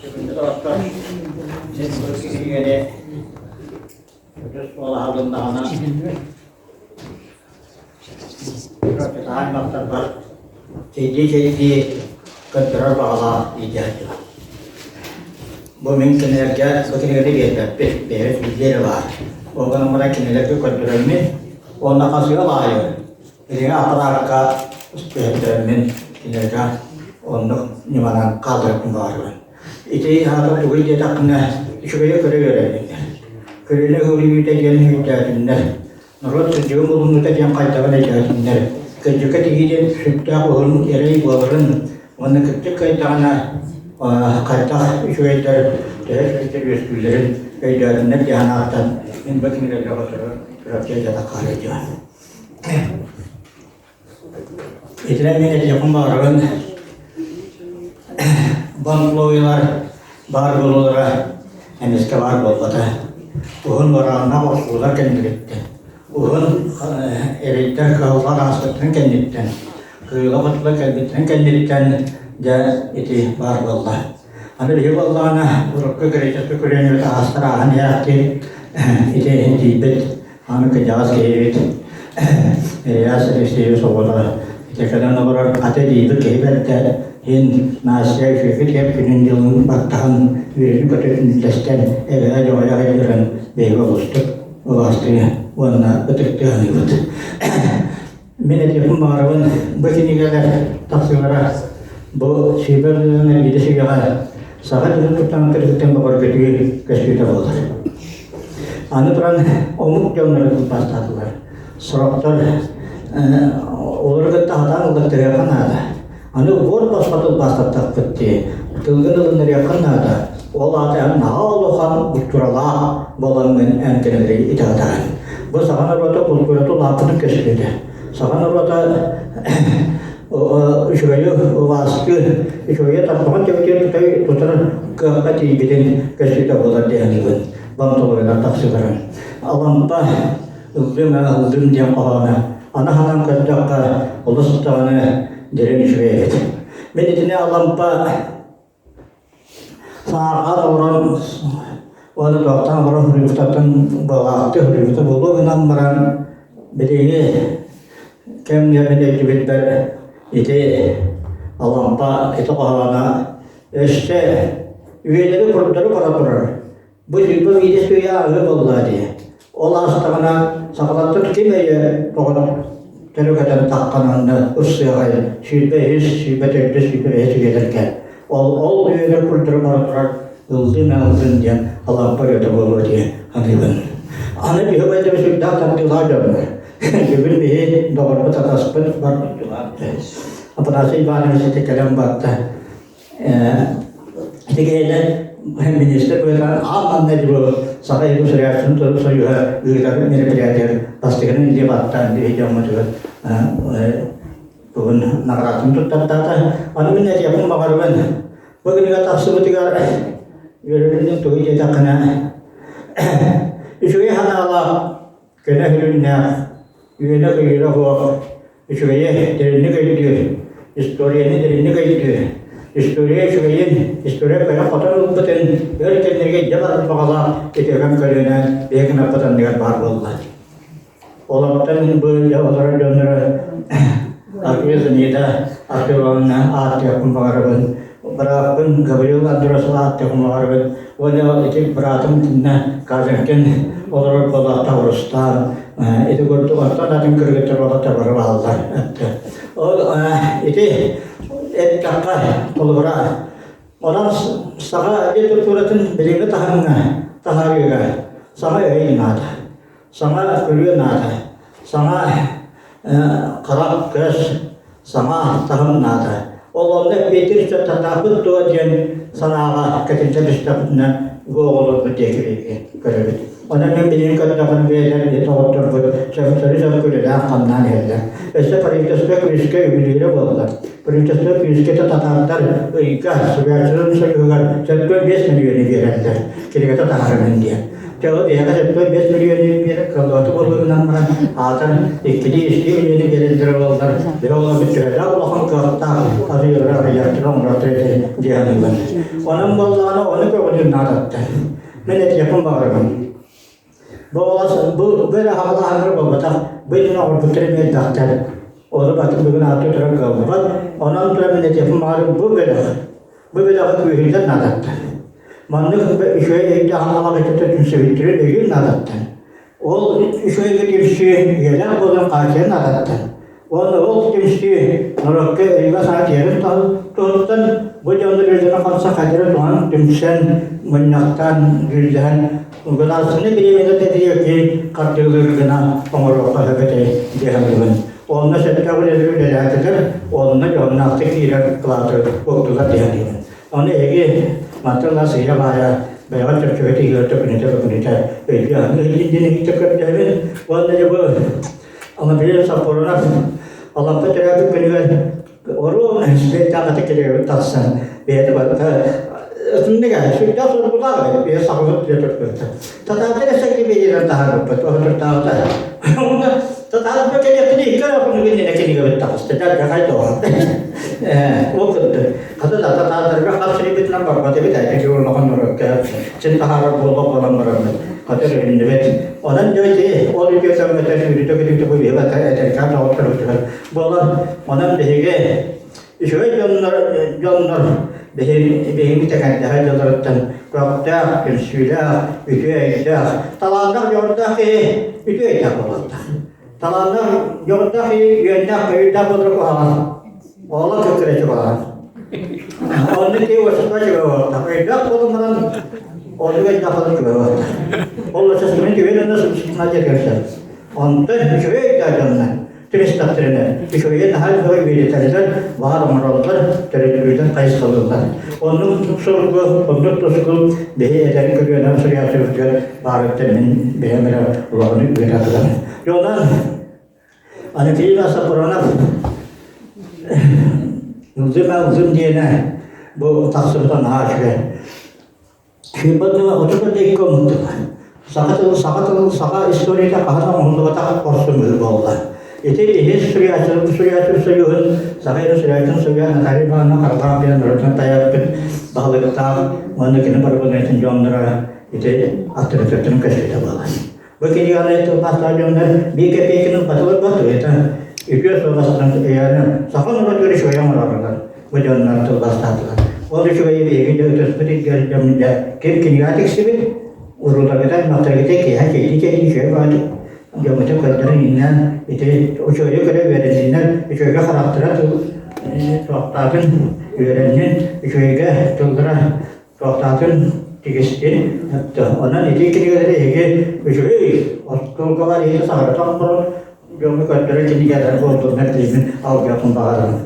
Бүгүҥҥү доҕоттор, мин бу кинигэни үтүс буолаһалыннаҕына аймахтарбар чэйдии-чэйдии көрдөрөр баҕалаах иитээччи. Бу мин кинилэргэ бу кинигэни биэрбэппит, бэйэбит билиэ эрэ баар. Ол гынан баран кинилэргэ көрдөрөммүн уонна хас ыал аайы Билиҥҥи аппараакка түһэртэрэммин кинилэргэ оннук ньыманан хаалларбын баҕарабын. Ити аата тугуй диэтэххинэ, үчүгэйи көрө үөрэнниннэр. Көлүөнэ ыһыллыыта диэн өйдөөтүннэр. Норуот кырдьыгын булунуута диэн хайдаҕын өйдөөтүннэр. Кырдьыкка тигии диэн сүрдээх уһун эрэй буоларын уонна кырдьык кыайдаҕына хайдах үчүгэйдэр, төһө үчүгэйдэр үөскүүллэрин өйдөөтүннэр диэн санааттан мин бу кинилэргэ турар дьатахха Итинэн мин этиэхпин баҕарабын, бонглойулар баар буолуулара эмискэ баар буолбата. Уһун уорааннаах охсуулар кэнниттэн, уһун эрэйдэр кыһалҕа ааспыттарын кэнниттэн, кыыла-хотула кэлбиттэрин кэнниттэн дьэ ити баар буолла. Аны биһиги буоллаҕына урукку греческэй көлүөнэбит аастар ааһан иһээхтиир ити тиийбит Аны кырдьаҕас киһибит Ильяс Алексеевич оҕото ити кэлэн олорор аты диибит киһи бэрдэ иһин Настя үчүгэйдик кэм күнүн-дьылын баттаһан үөрүүнү-көтүүнү үллэстэн эбээ дьоҕойо айдыран биһиги олустук убаастыы уонна ытыктыы саныыбыт. Мин этиэхпин баҕарабын, бу кинигэлэр тахсыылара бу сүүбэ ырыаны биирдэ сүгэҕэ саха дьонун туттан төрүттэн бөҕөргөтүү көстүүтэ буолар. Аны туран омук дьоннору тылбаастаатылар. Сорохтор олору кытта сатаан ыллаттарыахха наада. Аны буор босхо тылбаастаттахпыт дии, тылгын ылыннарыаххын наада. Ол аата эн наһаа улахан культуралаах буолаҥҥын эн кинилэри итэҕэтэҕин. Бу саха норуота культурата улааппытын көстүүтэ. Саха норуота үчүгэйи убаастыыр, үчүгэйи тарбаҕын төбөтүгэр тутай тутар кыахха тиийбитин көстүүтэ буолар дии саныыбын. Бантолугунан тахсыыларын. Алампа Ыллым ээ, ыллым диэн хоһооно аны ханан көрдөххө олус даҕаны дириҥ үчүгэй эбит. Мин итини Алампа саарҕаан олорон уонна туохтаан олорон суруйбутаттан быалаахтыы суруйбута буолуо гынан баран билиҥҥи кэмҥэ мин өйдүүбүппэр ити Алампа ити хоһооно өссө үйэлэри курдары бара турар Бу сүүрбэ биирис үйэ аһыы буолла дии. Ол аастаҕына сахалартан ким өйө тоҕо төрүкэтэн таххан онно ырсыаҕай 23, 24, 25 үйэлэргэ. Ол ол үйэлэр курдары бара турар ыллын ыллын диэн Алампа ырыата буолуо дии саныыбын. Аны биһи убайдарбыт сүрдээх тардыылаах дьоннор. Бүгүн биһи доҕорбут атаспыт бар Афанасий Иванович ити кэлэн барда. Ити киһилэр министр быһыытынан аан маҥнай бу Саха Саха Союһа ыытар мероприятиер бастакынан илии баттаан биһи дьоммутугар бүгүн наҕараатын туттартаата. Аны мин этиэхпин баҕарабын, бу кинигэ тахсыбытыгар үөрэрим тугу диэтэххинэ үчүгэй санаалаах Көнө сүрүннээх, үөнэ-көйүүрэ суох, үчүгэйи дириҥник өйдүүр, историяны дириҥник өйдүүр, история үчүгэйин, история кыайан-хотон ылбытын өр кэмнэргэ илдьэ барар баҕалаах үтүөкэн көлүөнэ биһиги гынаппыт анныгар баар буолла. Олортон мин бу олорор дьоннору Аркадий Зинаида Архиловна ааттыахпын баҕарабын. Бырааппын Гаврил Андросов ааттыахпын баҕарабын. Уонна ити быраатым итиннэ Казанкин олорор буолаахта Рустам ити курдук оттон атын кыргыттар уолаттар бары бааллар. Ол ити эттэххэ холобура онон саха литературатын билиҥҥи таһымҥа таһаарыыга саҥа өй наада. Саҥа көрүү наада, саҥа харах көс, саҥа таһым наада. Ол онно эппиэттиир ыччаттардаахпыт дуо диэн санааҕа кэтиллэ түстэхпитинэ бу оҕолорбут диэки көрөбүт. Онон мин билигин көрдөхпүнэ бэйэлэрин доҕотторбут сөрү-сөрү үлэлээн-хамнаан иһэллэр. Өссө правительство күүскэ үбүлүүрэ буолла. Правительство күүскэ татаардар ыйга Суруйааччыларын союһугар 45 мөлүйүөнү биэрэллэр. Кинигэтэ таһаарарын диэн. Чэ, ол биһиэхэ сөптөөх 5 мөлүйүөнү биэрэр кыаллыбаты буолуо гынан баран, аатан иккилии-үстүү мөлүйүөнү биэрэллэрэ буоллар, биһи оҕолорбут төһөлөөх улахан кыахтаах арыйалара арыйааччылар оҥороттор этэ дии саныыбын. Онон буоллаҕына, ону көҕүлүүр наадаттан. Мин этиэхпин баҕарабын. Бу оҕолор бу бу эрэ аҕалааһыннара буолбатах, бу иннинэ оҥорбуттара эмиэ элбэхтэр. Ону батын бүгүн ааттыы турар кыаллыбат. Онон туран мин этиэхпин баҕарабын, бу бөлөх Бу бөлөҕү күүһүрдэр наадаттан. Маннык үчүгэй өйдөөх аналаах ыччаттар түмсүбүттэрин өйүүр наадаттан. Ол үчүгэйгэ түмсүү үйэлээх буолан хааччыйар наадаттан. Уонна ол түмсүү норуокка өйүгэ-санаа тиэрин туһуттан бу дьоннор үлэлэрин хамса хайдары туһан түмсэн, мунньахтаан, дьүүллэһэн государственнай бириэмэлэр тэрийэрги хардыылыыр гына оҥоруохха сөп этэ дии саныыбын. Онно сөптөөх үлэлэри үлэлээтилэр, онно дьоһуннаахтык киирэр кылааты уктулар диэн диибин. Ону эһиги мантан ыла сыыйа-баайа бэйэҕит чөпчөкү тиийэр төкүнүтэ бөкүнүтэ өйдүү аһыы илин диэн иһиттэ көрдөһөбүн. Уонна дьэ бу Анатолий Сапронов Алампа төрөөбүт күнүгэр Оруобуна бэйтээх аты килиэбин тахсан бэйэтэ барыта ытынныга сүрдээх соргулаах эбит бэйэ сахалык түлэ турбута. Татаатар эсэҥҥи биэриинэн таһаарбыппыт оһотуртааҕыта. Онно татаарба кэлиэхтин икки эрэ хонук иннинэ кинигэбит таҕыста дьардьахай тоҕо. Ол курдук. Хата да татаардарга хас сирибитинэн барбат эбит эти улахан норуокка син таһаарар буолбат буолан бараммыт. Хата өрүннүбэт. Онон дьэ ити ол үтүө көмөтө сүүрүтэ көтүтэ бу биһиги этэркээн доҕотторбутугар Буолар. Онон биһиги үчүгэй дьоннор, дьоннор биһиги тэҥэрдэһэр дьонноруттан көхтөөх, түмсүүлээх, үтүө өйдөөх, талааннаах, дьоҕурдаах киһи үтүө өйдөөх буолуохтаах. Талааннаах, дьоҕурдаах киһи үөннээх, көйүүрдээх буолара куһаҕан. Оҕолор кыккыраччы куһаҕан. Оннук киһи уопсастыба үчүгэй буолуохтаах. Өйдөөх буолан баран, оннук өйдөөх буолан үчүгэй буолуохтаах. Ол уопсастыбаны үчүгэй дьоннор субсидия көрсөр. Онтон үчүгэй өйдөөх дьоннор Түбэстэхтэринэ, үчүгэйи наһаа элбэҕи үөрэтэллэр, баар оҥороллор, төрөппүтүн хайысхалыыллар. Оннук сургу, оннук тускул биһи эдэр көлүөнэ суруйааччыбытыгар баарыттан мин бэйэм эрэ улаханы үөрэ тутабын. Онон Анатолий Сапронов Ылдьым ылдьым диэнэ бу тахсыбыта наһаа үчүгэй. Сыырбат отут икки омуктук. Саха тылын, саха тылын, саха историята хаһан оҥоһуллубатах хорсун быһыы буолла. Ити иһин суруйааччылар суруйааччы союһун Саха Сирин суруйааччытын союһа Наталья Ивановна Харалаах диэн норуотун тайаппыт баһылыктаах уонна кини барыбын дьонноро ити авторитеттарын көстүүтэ буолар. Бу кинигэни тылбаастаах дьоннор биир кэпиэйкэни ылбатылар туйата үтүө суобастан өйөөнө саха норуотугар үчүгэй оҥорорулар бу дьоннор тылбаастаатылар. Ол үчүгэйи биһиги дьэ ытыспыт илдьэр дьон дьэ ким кинигэҕэ тиксибит урууларгыта аймахтаргыта киэһэ чэйдии-чэйдии үчүгэй баҕайытык дьоммутун көрдөрөн иҥнээн ити үчүгэйи көрө үөрэнниннэр үчүгэйгэ харахтара тыл туохтаатын үөрэннин үчүгэйгэ тыллара Туохтаатын тигистин. Онон ити кинигэлэри эһиги үчүгэй остуолгалар иһи саҕарытан туран дьоҥҥо көрдөрөр кинигэлэр буоллуннар диэммин алгыахпын баҕарабын.